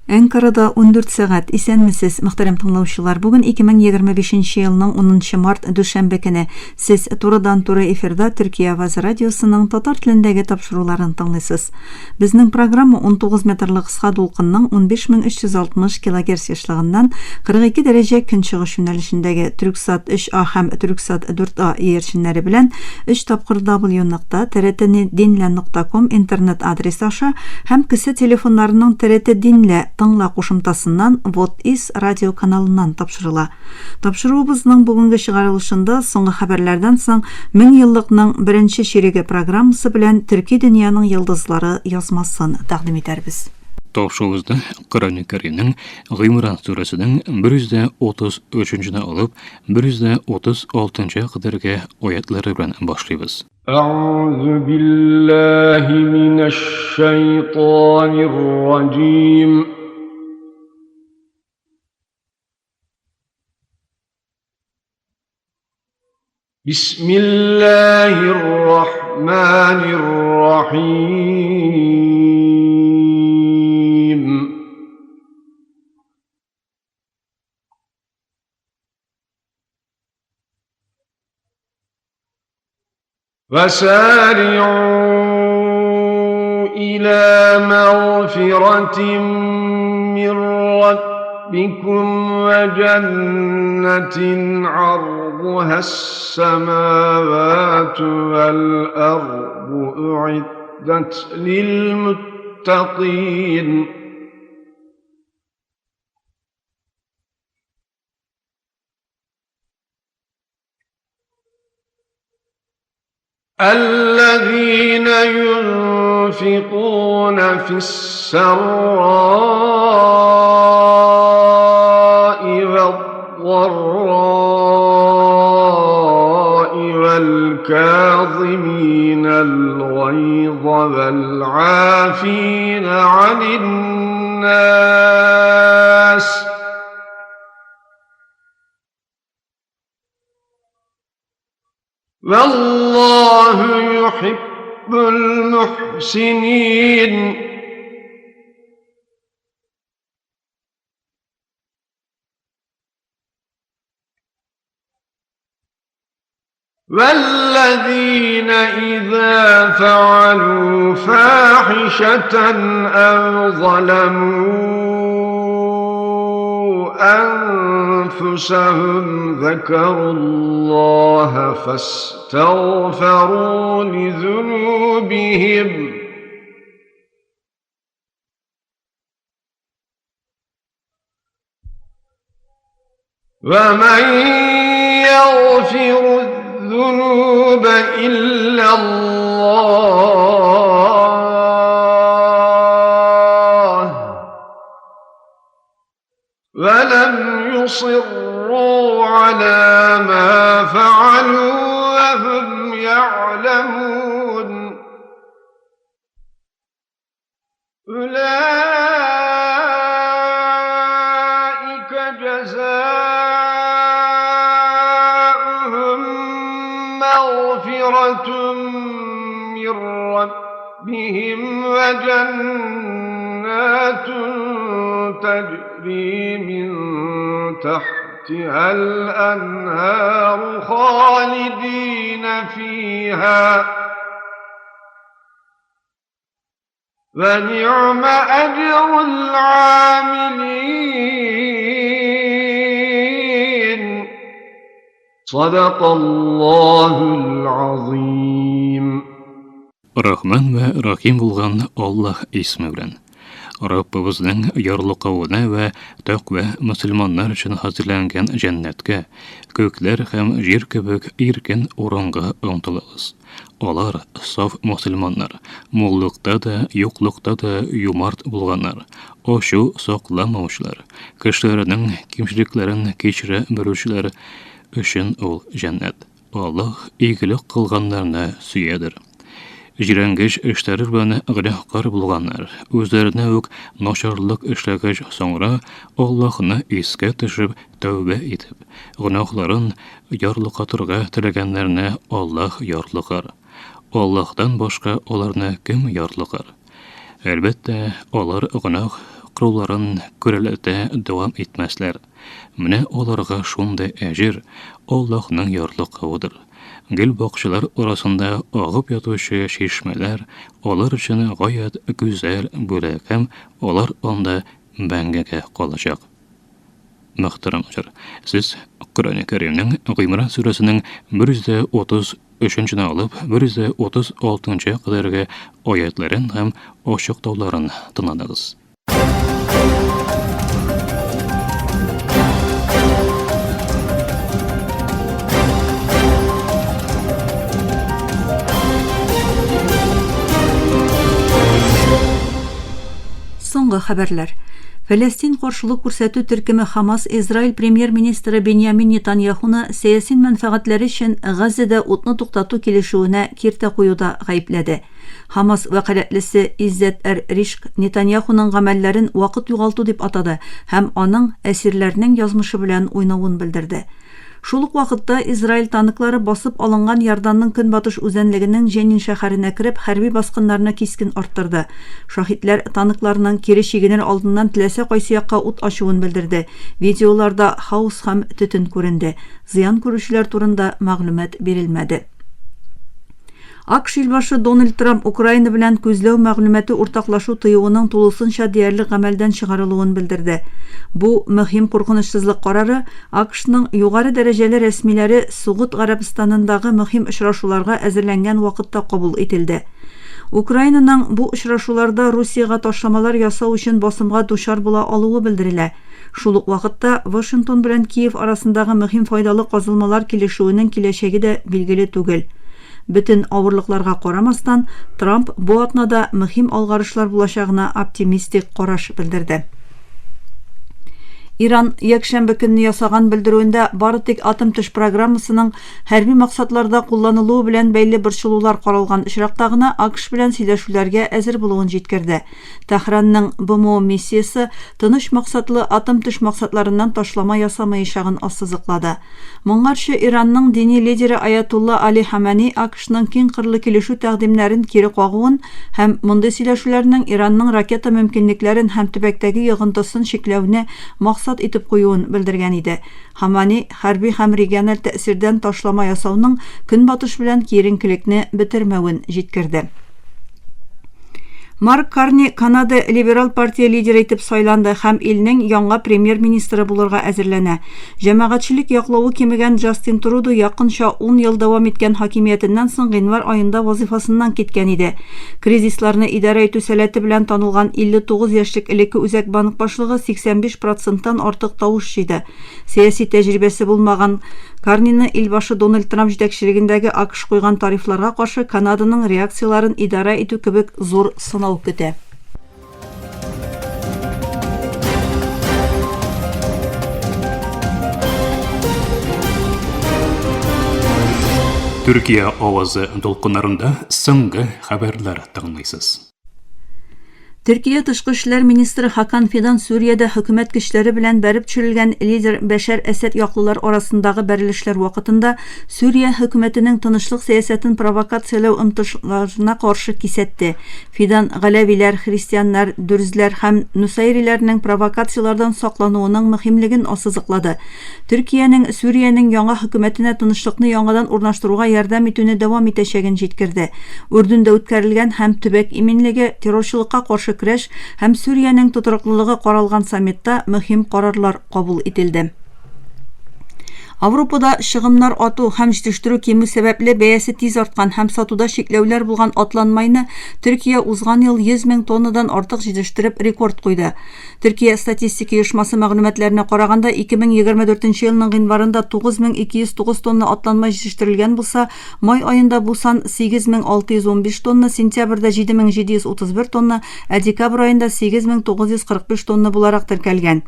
Әнкарада 14 сәгать. Исәнмесез, мөхтәрәм тыңлаучылар. Бүген 2025 елның 10 март дүшәмбе көне. Сез турыдан-туры эфирда Төркия Авазы радиосының татар телендәге тапшыруларын тыңлыйсыз. Безнең программа 19 метрлы кыска дулкынның 15360 килогерц ешлыгыннан 42 дәрәҗә көнчыгыш юнәлешендәге Түрксат 3А һәм Түрксат 4А иярченнәре белән 3 тапкыр w нокта trtdinle нокта ком интернет адресы аша һәм кесә телефоннарының TRT Dinle тыңла кушымтасыннан Вот Ис радио каналыннан тапшырыла. Тапшыруыбызның бүгенге чыгарылышында соңгы хәбәрләрдән соң Меңьеллыкның беренче чиреге программасы белән Төрки дөньяның йолдызлары язмасын тәкъдим итәрбез. Тапшыруыбызда Коръән Кәримнең Гыймран сүрәсенең 133-нчедән алып 136-нчы кадәрге аятлары белән башлыйбыз. أعوذ بالله من الشيطان الرجيم بسم الله الرحمن الرحيم وسارعوا إلى مغفرة من ربكم وجنة عرضها السماوات والأرض أعدت للمتقين الذين ينفقون في السراء والضراء والكاظمين الغيظ والعافين عن الناس والله يحب المحسنين والذين إذا فعلوا فاحشة أو ظلموا أنفسهم ذكروا الله فاستغفروا لذنوبهم ومن يغفر الذنوب إلا الله ولم يصروا على ما فعلوا وهم يعلمون أولئك جزاؤهم مغفرة من ربهم وجنات تجري من تحتها الأنهار خالدين فيها ونعم أجر العاملين صدق الله العظيم Рахман вә Рахим булган Аллаһ исме белән. Раббыбызның ярлыкавына вә тәкъва мөселманнар өчен хәзерләнгән җәннәткә, күкләр һәм җир кебек иркен урынга омтылыгыз. Алар, саф мөселманнар, муллыкта да, юклыкта да юмарт булганнар, ачу сакламаучылар, кешеләрнең кимчелекләрен кичерә белүчеләр өчен ул җәннәт. Аллаһ игелек кылганнарны сөядер. Җирәнгеч эшләре белән гөнаһкар булганнар, үзләренә үк начарлык эшләгәч соңра Аллаһны искә төшеп тәүбә итеп, гөнаһларын ярлыкатырга теләгәннәрне Аллаһ ярлыкар. Аллаһтан башка аларны кем ярлыкар? Әлбәттә, алар гөнаһ чакыруларын күрәләтә дәвам итмәсләр. Менә аларга шундый әҗер, Аллаһның ярлыкавыдыр. Гөлбакчалар арасында агып ятучы чишмәләр алар өчен гаять гүзәл бүләк һәм алар анда мәңгегә калачак. Мөхтәрәм җыр, сез Коръән Кәримнең Гыймран сүрәсенең 133 нчедән алып 136 нчы кадәрге аятләрен һәм ачыклауларын тыңладыгыз. Соңгы хәбәрләр. Фәләстин каршылык күрсәтү төркеме Хамас Израиль премьер-министры Беньямин Нетаньяхуны сәяси мәнфәгатьләре өчен Газзәдә утны туктату килешүенә киртә куюда гаепләде. Хамас вәкаләтлесе Иззәт әр-Ришк Нетаньяхуның гамәлләрен вакыт югалту дип атады һәм аның әсирләрнең язмышы белән уйнавын белдерде. Шул ук вакытта Израиль танклары басып алынган Иорданның көнбатыш үзәнлегенең Дженин шәһәренә кереп, хәрби баскыннарны кискен арттырды. Шаһитләр танкларның кире чигенер алдыннан теләсә кайсы якка ут ачуын белдерде. Видеоларда хаос һәм төтен күренде. Зыян күрүчеләр турында мәгълүмат бирелмәде. АКШ илбашы Дональд Трамп Украина белән күзләү мәгълүматы уртаклашу тыюының тулысынча диярлек гамәлдән чыгарылуын белдерде. Бу мөһим куркынычсызлык карары АКШның югары дәрәҗәле рәсмиләре Согуд Гарәбстанындагы мөһим очрашуларга әзерләнгән вакытта кабул ителде. Украинаның бу очрашуларда Русиягә ташламалар ясау өчен басымга дучар була алуы белдерелә. Шул ук вакытта Вашингтон белән Киев арасындагы мөһим файдалы казылмалар килешүенең киләчәге дә билгеле түгел. Бөтен авырлыкларга карамастан, Трамп бу атнада мөһим алгарышлар булачагына оптимистик караш белдерде. Иран якшәмбе көнне ясаган белдерүендә бары тик атом-төш программасының хәрби максатларда кулланылуы белән бәйле борчылулар каралган очракта гына АКШ белән сөйләшүләргә әзер булуын җиткерде. Тәһранның БМО миссиясе тыныч максатлы атом-төш максатларыннан ташлама ясамаячагын ассызыклады. Моңарчы Иранның дини лидеры Аятулла Али Хамәни АКШның киңкырлы килешү тәкъдимнәрен кире кагуын һәм мондый сөйләшүләрнең Иранның ракета мөмкинлекләрен һәм төбәктәге йогынтысын чикләүне максат итеп куюын белдергән иде. Хамани хәрби һәм региональ тәэсирдән ташлама ясауның Көнбатыш белән киеренкелекне бетермәвен җиткерде. Марк Карни Канада Либерал партия лидеры итеп сайланды һәм илнең яңа премьер-министры булырга әзерләнә. Җәмәгатьчелек яклавы кимегән Джастин Трудо якынча ун ел дәвам иткән хакимиятеннән соң гыйнвар аенда вазыйфасыннан киткән иде. Кризисларны идарә итү сәләте белән танылган 59 яшьлек элекке Үзәк банк башлыгы 85 проценттан артык тавыш җыйды. Сәяси тәҗрибәсе булмаган Карнины илбашы Дональд Трамп җитәкчелегендәге АКШ куйган тарифларга каршы Канаданың реакцияләрен идарә итү кебек зур сынау көтә. Төркия авазы дулкыннарында соңгы хәбәрләр тыңлыйсыз. Төркия тышкы эшләр министры Хакан Фидан Сүриядә хөкүмәт көчләре белән бәреп төшерелгән лидер Бәшәр Әсәд яклылар арасындагы бәрелешләр вакытында Сүрия хөкүмәтенең тынычлык сәясәтен провокацияләү омтылышларына каршы кисәтте. Фидан галәвиләр, христианнар, дөрзләр һәм нусайриләрнең провокацияләрдән саклануының мөһимлеген ассызыклады. Төркиянең Сүриянең яңа хөкүмәтенә тынычлыкны яңадан урнаштыруга ярдәм итүне дәвам итәчәген җиткерде. Үрдүндә үткәрелгән һәм төбәк иминлеге, террорчылыкка каршы көрәш һәм Сүриянең тотрыклылыгы каралган саммитта мөһим карарлар кабул ителде. Авропада чыгымнар ату һәм җитештерү кимү сәбәпле бәясе тиз арткан һәм сатуда чикләүләр булган атланмайны Төркия узган ел 100 мең тоннадан артык җитештереп рекорд куйды. Төркия статистика оешмасы мәгълүматларына караганда, 2024 елның гыйнварында 9209 тонна атланмай җитештерелгән булса, май аенда бу сан 8615 тонна, сентябрьдә 7731 тонна, ә декабрь аенда 8945 тонна буларак теркәлгән.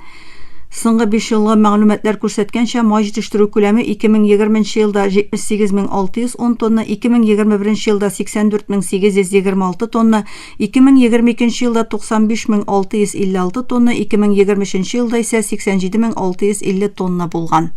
Соңгы биш елгы мәгълүматлар күрсәткәнчә, май җитештерү күләме 2020 елда 78610 тонна, 2021 елда 84826 тонна, 2022 елда 95656 тонна, 2023 елда исә 87650 тонна булган.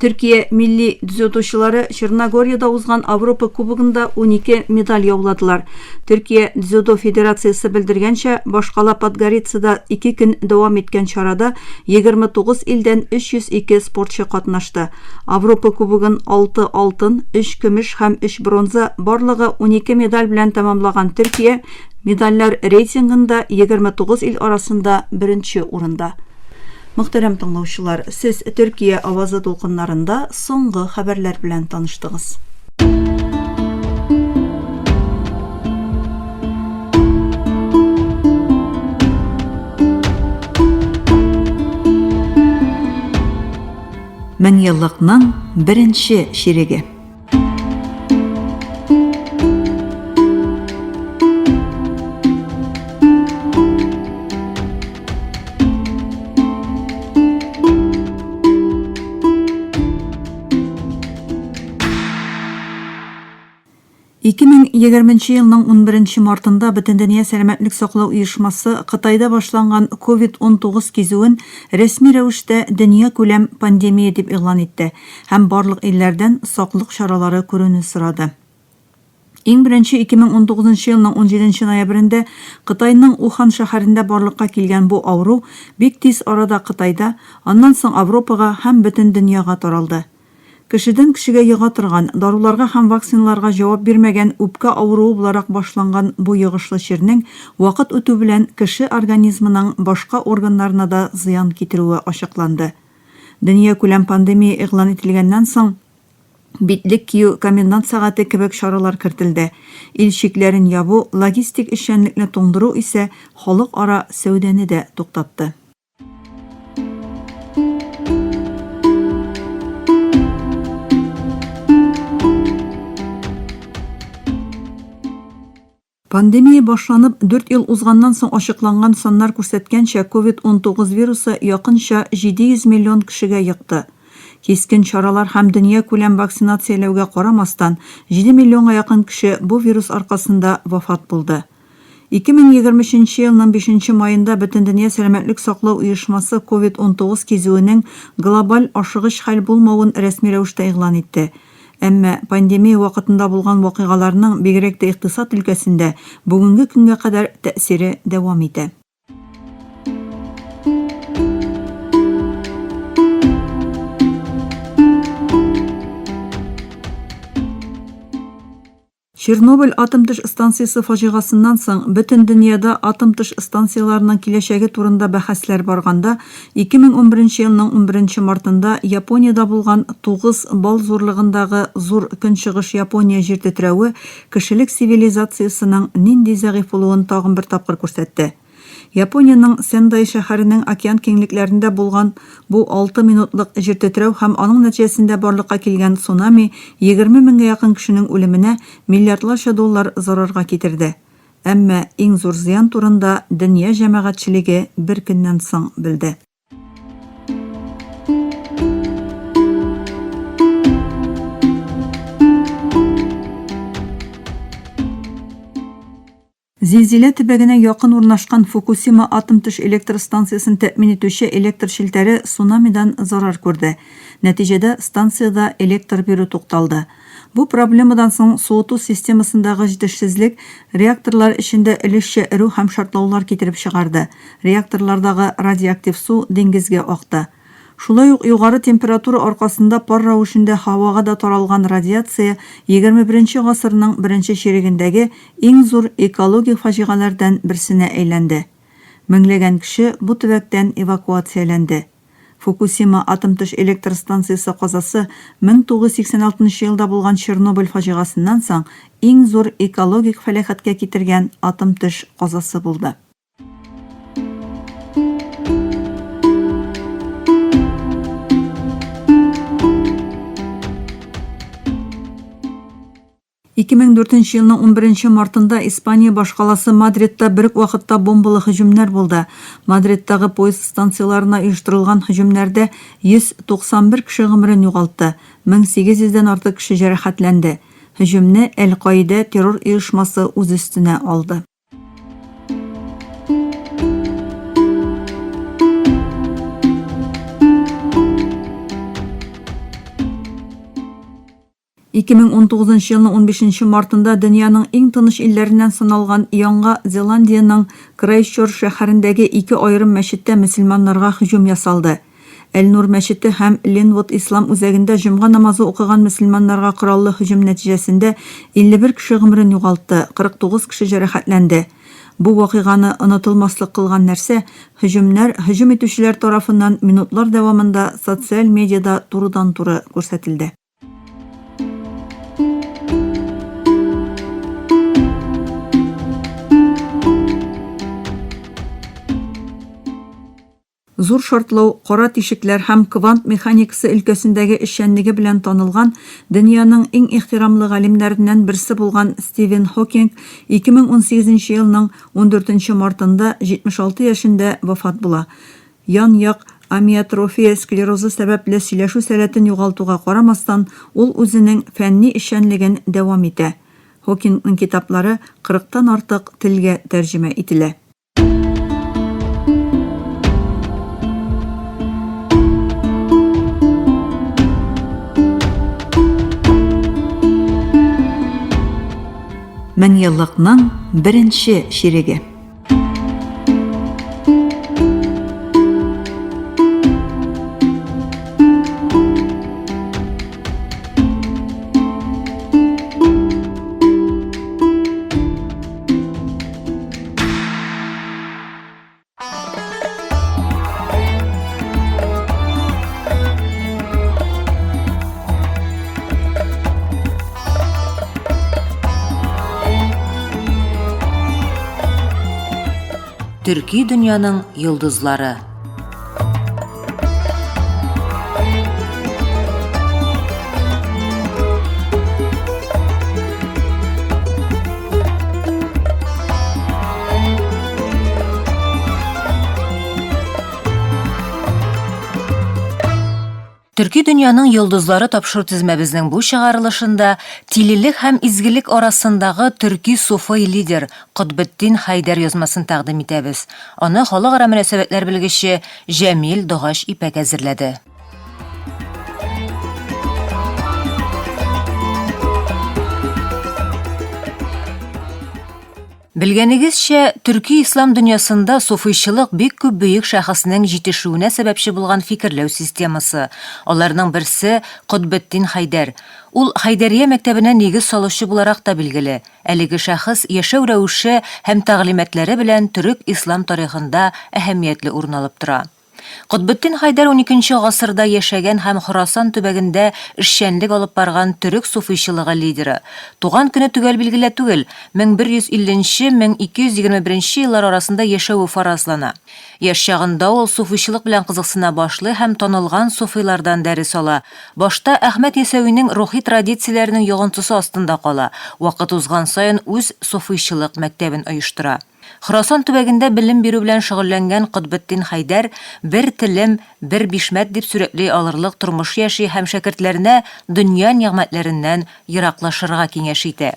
Төркия милли дзюдочылары Черногориядә узган Авропа Кубогында 12 медаль яуладылар. Төркия дзюдо федерациясе белдергәнчә, башкала Подгорицада ике көн дәвам иткән чарада 29 илдән 302 спортчы катнашты. Авропа Кубогын 6 алтын, 3 көмеш һәм 3 бронза, барлыгы 12 медаль белән тәмамлаган Төркия медальләр рейтингында 29 ил арасында беренче урында. Мөхтәрәм тыңлаучылар, сез Төркия авазы дулкыннарында соңгы хәбәрләр белән таныштыгыз. Меңьеллыкның беренче чиреге. 2020 елның 11 мартында Бөтендөнья сәламәтлек саклау оешмасы Кытайда башланган COVID-19 кизүен рәсми рәвештә дөньякүләм пандемия дип игълан итте. Һәм барлык илләрдән саклык чаралары күрүне сорады. Иң беренче 2019 елның 17 ноябрендә Кытайның Ухан шәһәрендә барлыкка килгән бу авыру бик тиз арада Кытайда, аннан соң Авропага һәм бөтен дөньяга таралды. Кешедән кешегә йога торган, даруларга һәм вакциналарга җавап бирмәгән үпкә авыруы буларак башланган бу йогышлы чирнең вакыт үтү белән кеше организмының башка органнарына да зыян китерүе ачыкланды. Дөньякүләм пандемия игълан ителгәннән соң, битлек кию, комендант сәгате кебек чаралар кертелде. Ил чикләрен ябу, логистик эшчәнлекне туңдыру исә халыкара сәүдәне дә туктатты. Пандемия башланып, дүрт ел узганнан соң ачыкланган саннар күрсәткәнчә, Covid 19 вирусы якынча 700 миллион кешегә йокты. Кискен чаралар һәм дөньякүләм вакцинацияләүгә карамастан, 7 миллионга якын кеше бу вирус аркасында вафат булды. 2023 нче елның бишенче маенда Бөтендөнья сәламәтлек саклау оешмасы Covid 19 кизүенең глобаль ашыгыч хәл булмавын рәсми рәвештә игълан итте. Әмма пандемия вакытында булган вакыйгаларның, бигрәк тә икътисад өлкәсендә, бүгенге көнгә кадәр тәэсире дәвам итә. Чернобыль атом-төш станциясе фаҗигасыннан соң, бөтен дөньяда атом-төш станцияләренең киләчәге турында бәхәсләр барганда, 2011 елның унберенче мартында Япониядә булган 9 балл зурлыгындагы зур Көнчыгыш Япония җир тетрәве кешелек цивилизациясенең нинди зәгыйфь булуын тагын бер тапкыр күрсәтте. Япониянең Сендай шәһәренең океан киңлекләрендә булган бу алты минутлык җиртетрәү һәм аның нәтиҗәсендә барлыкка килгән цунами 20 меңгә якын кешенең үлеменә, миллиардларча доллар зарарга китерде. Әмма иң зур зыян турында дөнья җәмәгатьчелеге бер көннән соң белде. Зилзилә төбәгенә якын урнашкан Фукусима атом-төш электр станциясен тәэмин итүче электр челтәре цунамидан зарар күрде. Нәтиҗәдә, станциядә электр бирү тукталды. Бу проблемадан соң суыту системасындагы җитешсезлек реакторлар эчендә өлешчә эрү һәм шартлаулар китереп чыгарды, реакторлардагы радиоактив су диңгезгә акты. Шулай ук югары температура аркасында пар рәвешендә һавага да таралган радиация егерме беренче гасырның беренче чирегендәге иң зур экологик фаҗигаләрдән берсенә әйләнде. Меңләгән кеше бу төбәктән эвакуацияләнде. Фукусима атом-төш электр станциясе казасы 1986 елда булган Чернобыль фаҗигасеннән соң иң зур экологик фәләкатькә китергән атом-төш казасы булды. 2004 елның 11 мартында Испания башкаласы Мадридта бер үк вакытта бомбалы һөҗүмнәр булды. Мадридтагы поезд станцияләренә оештырылган һөҗүмнәрдә 191 кеше гомерен югалтты, 1800 дән артык кеше җәрәхәтләнде. Һөҗүмне Әл-Каидә террор оешмасы үз өстенә алды. 2019 елның 15 мартында дөньяның иң тыныч илләреннән саналган Яңа Зеландиянең Крайстчерч шәһәрендәге ике аерым мәчеттә мөселманнарга һөҗүм ясалды. Әл-Нур мәчете һәм Линвуд ислам үзәгендә җомга намазы укыган мөселманнарга кораллы һөҗүм нәтиҗәсендә 51 кеше гомерен югалтты, 49 кеше җәрәхәтләнде. Бу вакыйганы онытылмаслык кылган нәрсә, һөҗүмнәр һөҗүм итүчеләр тарафыннан минутлар дәвамында социаль медиада турыдан-туры күрсәтелде. Зур шартлау, кара тишекләр һәм квант механикасы өлкәсендәге эшчәнлеге белән танылган дөньяның иң ихтирамлы галимнәреннән берсе булган Стивен Хокинг 2018 нче елның ундүртенче мартында 76 яшендә вафат була. Ян-як амиотрофия склерозы сәбәпле сөйләшү сәләтен югалтуга карамастан, ул үзенең фәнни эшчәнлеген дәвам итә. Хокингның китаплары кырыктан артык телгә тәрҗемә ителә. Меңьеллыкның беренче чиреге. Төрки дөньяның йолдызлары. Төрки дөньяның йолдызлары тапшыру тезмәбезнең бу чыгарылышында тилелек һәм изгелек арасындагы төрки суфый лидер Котбетдин Хәйдәр язмасын тәкъдим итәбез. Аны халыкара мөнәсәбәтләр белгече Җәмил Догач Ипәк әзерләде. Белгәнегезчә, төрки ислам дөньясында суфыйчылык бик күп бөек шәхеснең җитешүенә сәбәпче булган фикерләү системасы. Аларның берсе, Котбетдин Хәйдәр. Ул Хәйдәрия мәктәбенә нигез салучы буларак та билгеле. Әлеге шәхес яшәү рәвеше һәм тәгълиматлары белән төрек-ислам тарихында әһәмиятле урын алып тора. Котбетдин Хәйдәр уникенче гасырда яшәгән һәм Хорасан төбәгендә эшчәнлек алып барган төрек суфыйчылыгы лидеры. Туган көне төгәл билгеле түгел, 1150 нче, 1221 нче еллар арасында яшәве фаразлана. Яшь чагында ул суфыйчылык белән кызыксына башлый һәм танылган суфыйлардан дәрес ала. Башта Әхмәт Ясәвинең рухи традицияләренең йогынтысы астында кала, вакыт узган саен үз суфыйчылык мәктәбен оештыра. Хорасан төбәгендә белем бирү белән шөгыльләнгән Котбетдин Хәйдәр бер телем, бер бишмәт дип сурәтли алырлык тормыш яши һәм шәкертләренә дөнья нигъмәтләреннән ераклашырга киңәш итә.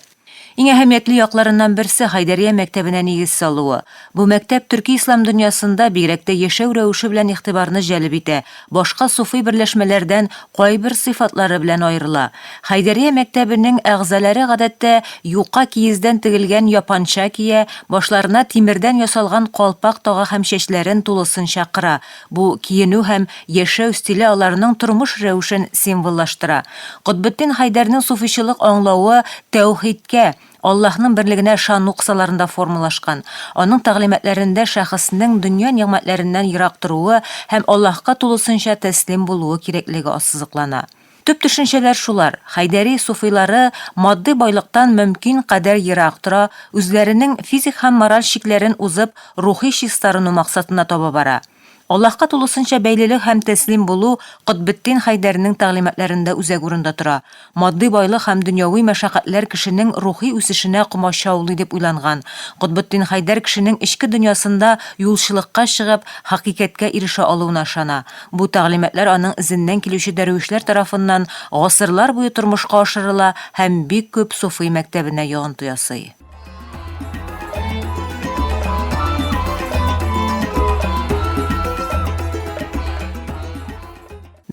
Иң әһәмиятле якларыннан берсе, Хәйдәрия мәктәбенә нигез салуы. Бу мәктәп төрки-ислам дөньясында бигрәк тә яшәү рәвеше белән игътибарны җәлеп итә, башка суфый берләшмәләрдән кайбер сыйфатлары белән аерыла. Хәйдәрия мәктәбенең әгъзалары гадәттә юка киездән тегелгән япанча кия, башларына тимердән ясалган калпак тага һәм чәчләрен тулысынча кыра. Бу киенү һәм яшәү стиле аларның тормыш рәвешен символлаштыра. Котбетдин Хәйдәрнең суфичылык аңлавы тәүхидкә, Аллаһның берлегенә ышану кысаларында формалашкан. Аның тәгълиматларында шәхеснең дөнья нигъмәтләреннән ерак торуы һәм Аллаһка тулысынча тәслим булуы кирәклеге ассызыклана. Төп төшенчәләр шулар, Хәйдәри суфыйлары матди байлыктан мөмкин кадәр ерак тора, үзләренең физик һәм мораль чикләрен узып, рухи чистарыну максатына таба бара. Аллаһка тулысынча бәйлелек һәм тәслим булу Котбетдин Хәйдәрнең тәгълиматларында үзәк урында тора. Матди байлык һәм дөньяви мәшәкатьләр кешенең рухи үсешенә комачаулый дип уйланган. Котбетдин Хәйдәр кешенең эчке дөньясында юлчылыкка чыгып, хакыйкатькә ирешә алуына ышана. Бу тәгълиматлар аның эзеннән килүче дәрвишләр тарафыннан гасырлар буе тормышка ашырыла һәм бик күп суфый мәктәбенә йогынты ясый.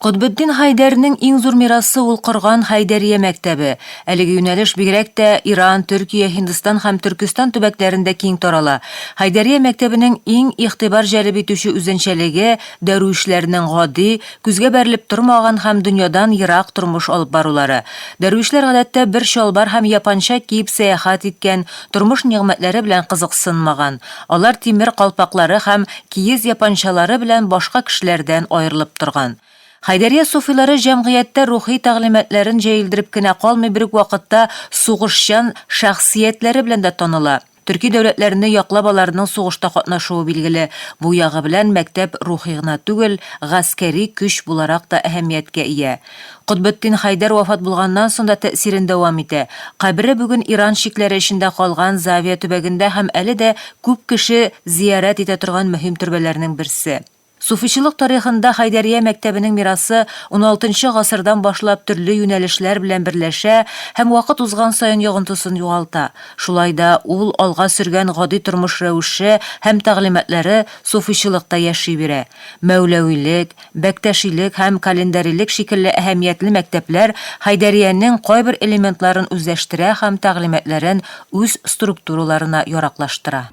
Котбетдин Хәйдәрнең иң зур мирасы ул корган Хәйдәрия мәктәбе. Әлеге юнәлеш бигрәк тә Иран, Төркия, Һиндстан һәм Төркестан төбәкләрендә киң тарала. Хәйдәрия мәктәбенең иң игътибар җәлеп итүче үзенчәлеге, дәрвишләрнең гади, күзгә бәрелеп тормаган һәм дөньядан ерак тормыш алып барулары. Дәрвишләр гадәттә бер чалбар һәм япанча киеп сәяхәт иткән, тормыш нигъмәтләре белән кызыксынмаган. Алар тимер калпаклары һәм киез япанчалары белән башка кешеләрдән аерылып торган. Хәйдәрия суфыйлары җәмгыятьтә рухи тәгълиматларын җәелдереп кенә калмый, бер үк вакытта сугышчан шәхсиятләре белән дә таныла. Төрки дәүләтләрне яклап аларның сугышта катнашуы билгеле. Бу ягы белән мәктәп рухи гына түгел, гаскәри көч буларак та әһәмияткә ия. Котбетдин Хәйдәр вафат булганнан соң да тәэсирен дәвам итә. Кабере бүген Иран чикләре эчендә калган Завия төбәгендә һәм әле дә күп кеше зиярәт итә торган мөһим төрбәләрнең берсе. Суфичылык тарихында Хәйдәрия мәктәбенең мирасы уналтынчы гасырдан башлап төрле юнәлешләр белән берләшә һәм вакыт узган саен йогынтысын югалта. Шулай да ул алга сөргән гади тормыш рәвеше һәм тәгълиматлары суфичылыкта яши бирә. Мәүләвилек, Бәктәшилек һәм календарилек шикелле әһәмиятле мәктәпләр Хәйдәриянең кайбер элементларын үзләштерә һәм тәгълиматларын үз структураларына яраклаштыра.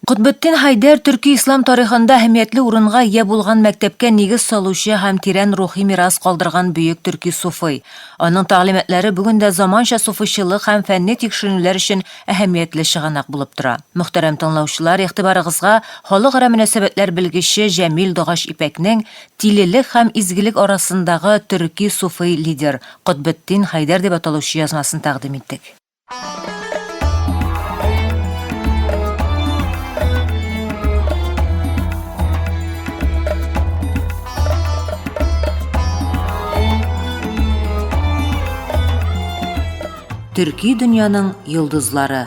Котбетдин Хәйдәр төрки ислам тарихында әһәмиятле урынга ия булган мәктәпкә нигез салучы һәм тирән рухи мирас калдырган бөек төрки суфый. Аның тәгълиматлары бүген дә заманча суфыйчылык һәм фәнни тикшеренүләр өчен әһәмиятле чыганак булып тора. Мөхтәрәм тыңлаучылар, игътибарыгызга халыкара мөнәсәбәтләр белгече Җәмил Догач Ипәкнең Тилелек һәм изгелек арасындагы төрки суфый лидер Котбетдин Хәйдәр дип аталучы язмасын тәкъдим иттек. Төрки дөньяның йолдызлары.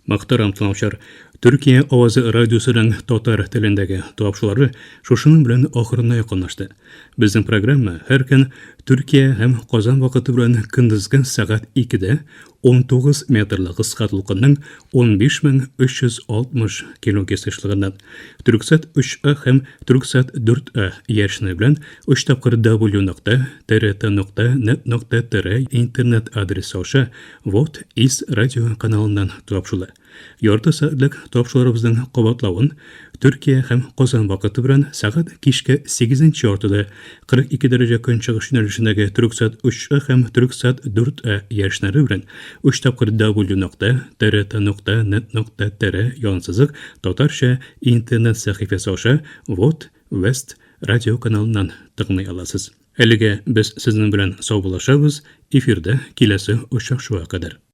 Мөхтәрәм тыңлаучылар, Төркия авазы радиосының татар телендәге тапшырулары шушының белән ахырына якынлашты. Безнең программа һәр көн Төркия һәм Казан вакыты белән көндезге сәгать 2-дә 19 метрлы кыска дулкынның 15360 килогерц ешлыгыннан Түрксат 3А һәм Түрксат 4А яшьне белән 3 тапкыр W нокта TRT нокта нет нокта TR интернет адресы аша Вот из радио каналыннан тапшыла. Ярты сәгатьлек тапшыруларыбызның кабатлавын Төркия һәм Казан вакыты белән сәгать кичке сигезенче яртыда 42 дәрәҗә көнчыгыш юнәлешендәге Төрксат 3А һәм Төрксат 4А яшьнәре белән өч тапкыр W нокта TRT нокта нет нокта TR янсызык татарча интернет сәхифәсе аша Вот Вест радио каналыннан тыңлый аласыз. Әлегә без сезнең белән саубуллашабыз, эфирда киләсе очрашуга кадәр.